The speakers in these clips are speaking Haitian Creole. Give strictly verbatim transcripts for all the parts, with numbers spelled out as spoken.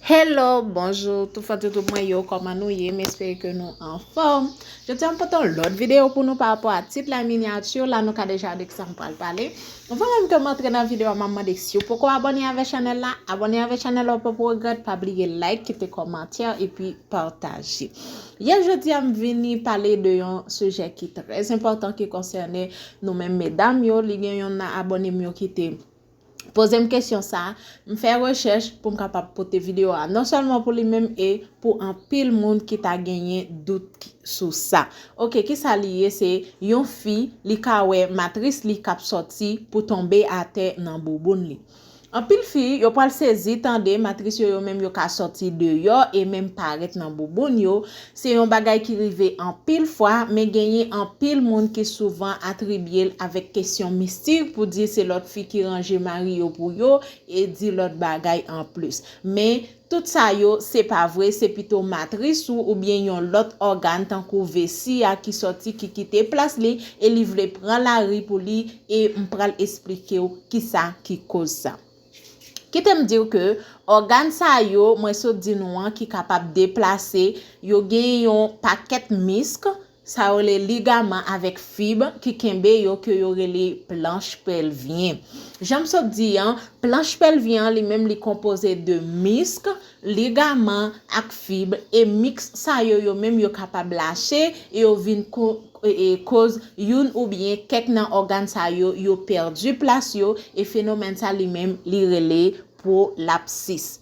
Hello, bonjou, tout fanatik mwen yo, kòman nou ye? M espere ke nou anfòm. Jodi a m pote yon lòt videyo pou nou pa rapò a tit la, minyati la, nou ka deja wè de kisa m pral pale. Anvan menm ke m antre nan videyo a, m ap mande si w poko abòne avèk chanèl la, abòne avèk chanèl la, w poko regrèt, pa bliye like, kite kòmantè, epi pataje. Yè, jodi a m vini pale de yon sijè ki trè enpòtan ki konsène nou menm medam yo, li gen yonn nan abòne m yo ki te poze m kesyon sa, m fè rechèch pou m kapab pote videyo a. Non sèlman pou li menm e pou anpil moun ki ta genyen dout sou sa. Oke, kisa li ye? Se yon fi, li ka wè matris li k ap sòti pou tonbe atè nan bouboun li. Anpil fi, yo pral sezi tande matris yo, yo menm yo ka sòti deyò e menm parèt nan bouboun yo. Se yon bagay ki rive anpil fwa, men genyen anpil moun ki souvan atribye l avèk kesyon mistik pou di se lòt fi ki ranje mari yo pou yo e di lòt bagay anplis. Men tout sa yo, se pa vre, se pito matris ou oubyen yon lòt ògàn tankou vesi a ki sòti, ki kite plas li e li vle pran lari pou li e m pral esplike w kisa ki koz sa. Kite m di w ke ògàn sa yo, mwen sot di nou an, ki kapab deplase, yo gen yon pakèt misk, sa yo rele ligaman avèk fib ki kenbe yo ke yo rele planch pelvyen. Jan m sot di an, planch pelvyen an li menm li konpoze de misk, ligaman ak fib e misk sa yo, yo menm yo kapab lache e yo vin ko-, e, e, koz youn oubyen kèk nan ògàn sa yo, yo pèdi plas yo e fenomèn sa li menm li rele prolapsis.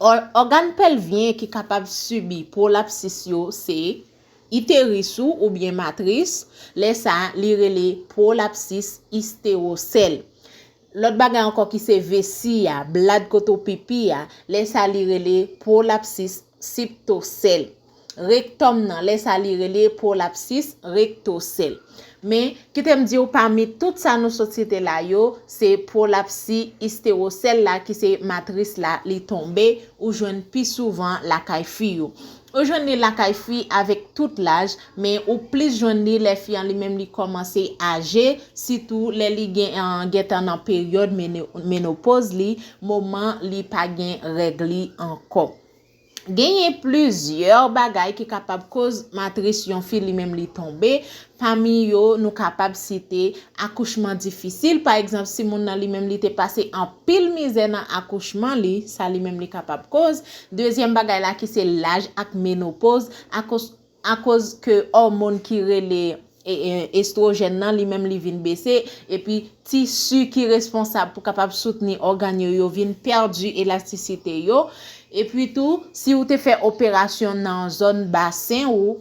Ò-, ògàn pelvyen ki kapab sibi prolapsis yo se iteris ou oubyen matris, lè sa a li rele prolapsis istewosèl. Lòt bagay ankò ki se vesi a, blad kote w pipi a, lè sa a li rele prolapsis siptosèl. Rektòm nan, lè sa a li rele prolapsis rektosèl. Men, kite m di w, pami tout sa nou sot site la yo, se prolapsi istewosèl la ki se matris la, li tonbe, ou jwenn pi souvan lakay fi yo. Ou jwenn li lakay fi avèk tout laj, men ou plis jwenn li lè fi an li menm li kòmanse aje, sitou lè li gen, an, gentan nan peryòd mene-, menopoz li, moman li pa gen règ li ankò. Genyen plizyè bagay ki kapab koz matris yon fi li menm li tonbe. Pami yo, nou kapab site akouchman difisil. Pa egzanp, si moun nan li menm li te pase anpil mizè nan akouchman li, sa li menm li kapab koz. Dezyèm bagay la ki se laj ak menopoz, akoz, akoz ke òmòn ki rele e, e, estwojèn nan li menm li vin bese, epi tisi ki responsab pou kapab soutni ògàn yo, yo vin pèdi elastisite yo. Epi tou, si ou te fè operasyon nan zòn basen ou,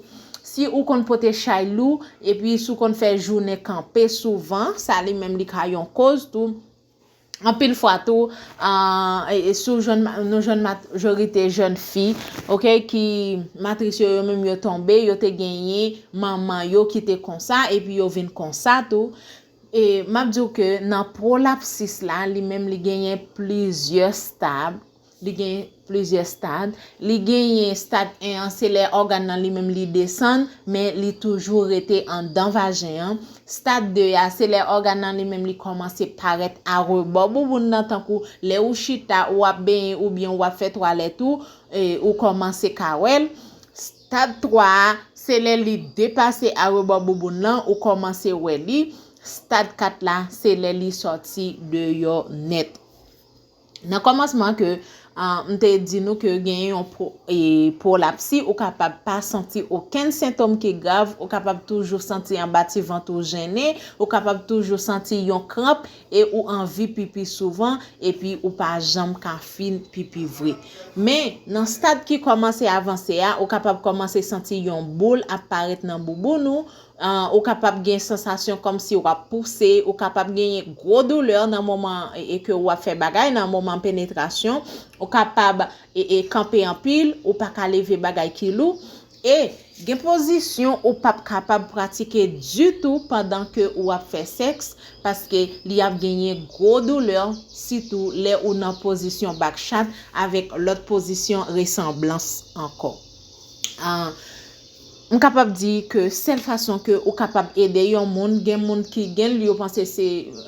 si ou konn pote chay lou, epi si ou konn fè jounen kanpe souvan, sa li menm li ka yon koz tou. Anpil fwa tou, ah, e, e si w jwenn ma-, nou jwenn majorite jèn fi, oke, ki matris yo, yo menm yo tonbe, yo te genyen manman yo ki te konsa, epi yo vin konsa tou. E m ap di w ke nan prolapsis la, li menm li genyen plizyè stad, li gen plizyè stad. Li genyen stad en an, se lè ògàn nan li menm li desann, men li toujou rete anndan vajen an. Stad de a, se lè ògàn nan li menm li kòmanse parèt arebò bouboun nan, tankou lè ou chita, ou ap benyen oubyen ou ap fè twalèt ou, e, ou kòmanse ka wè l. Stad twa a, se lè li depase arebò bouboun nan, ou kòmanse wè li. Stad kat la, se lè li sòti deyò nèt. Nan kòmansman ke, ah, m te di nou ke genyen yon pro-, e, prolapsi, ou kapab pa santi okenn sentòm ki grav, ou kapab toujou santi anba ti vant ou jennen, ou kapab toujou santi yon kranp e ou anvi pipi souvan, epi ou pa janm ka fin pipi vre. Men, nan stad ki kòmanse avanse a, ou kapab kòmanse santi yon boul ap parèt nan bouboun ou, ah, ou kapab gen sansasyon kòmsi w ap pouse, ou kapab genyen gwo doulè nan moman e, e ke w ap fè bagay, nan moman penetrasyon, ou kapab e, e kanpe anpil, ou pa ka leve bagay ki lou, e gen pozisyon ou p ap kapab pratike ditou pandan ke ou ap fè sèks, paske li ap genyen gwo doulè, sitou lè ou nan pozisyon bakchat avèk lòt pozisyon resanblans ankò. Ah, m kapab di ke sèl fason ke ou kapab ede yon moun, gen moun ki gen l, yo panse se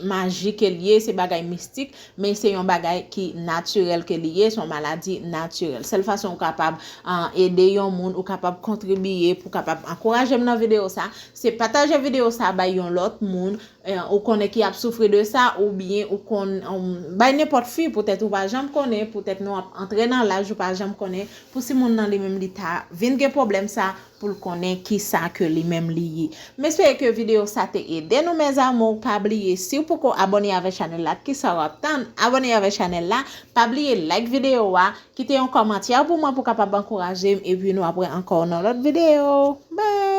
maji ke l ye, se bagay mistik, men se yon bagay ki natirèl ke li ye, se yon maladi natirèl. Sèl fason ou kapab uh, ede yon moun, ou kapab kontribiye pou kapab ankouraje m nan videyo sa, se pataje videyo sa bay yon lòt moun, ou konnen ki ap soufri de sa, oubyen ou konn um, bay nenpòt fi, poutèt ou pa janm konnen, poutèt nou ap antre nan laj, ou pa janm konnen pou si moun nan li menm li ta vin gen pwoblèm sa, pou l konnen ki sa ke li menm li ye. M espere ke videyo sa te ede nou, mes amours. Pa bliye, si w poko abòne avèk chanèl la, ki sa w ap tann? Abòne avèk chanèl la, pa bliye like videyo a, kite yon kòmantè pou mwen pou kapab ankouraje m, epi nou ap wè ankò nan lòt videyo. Bye!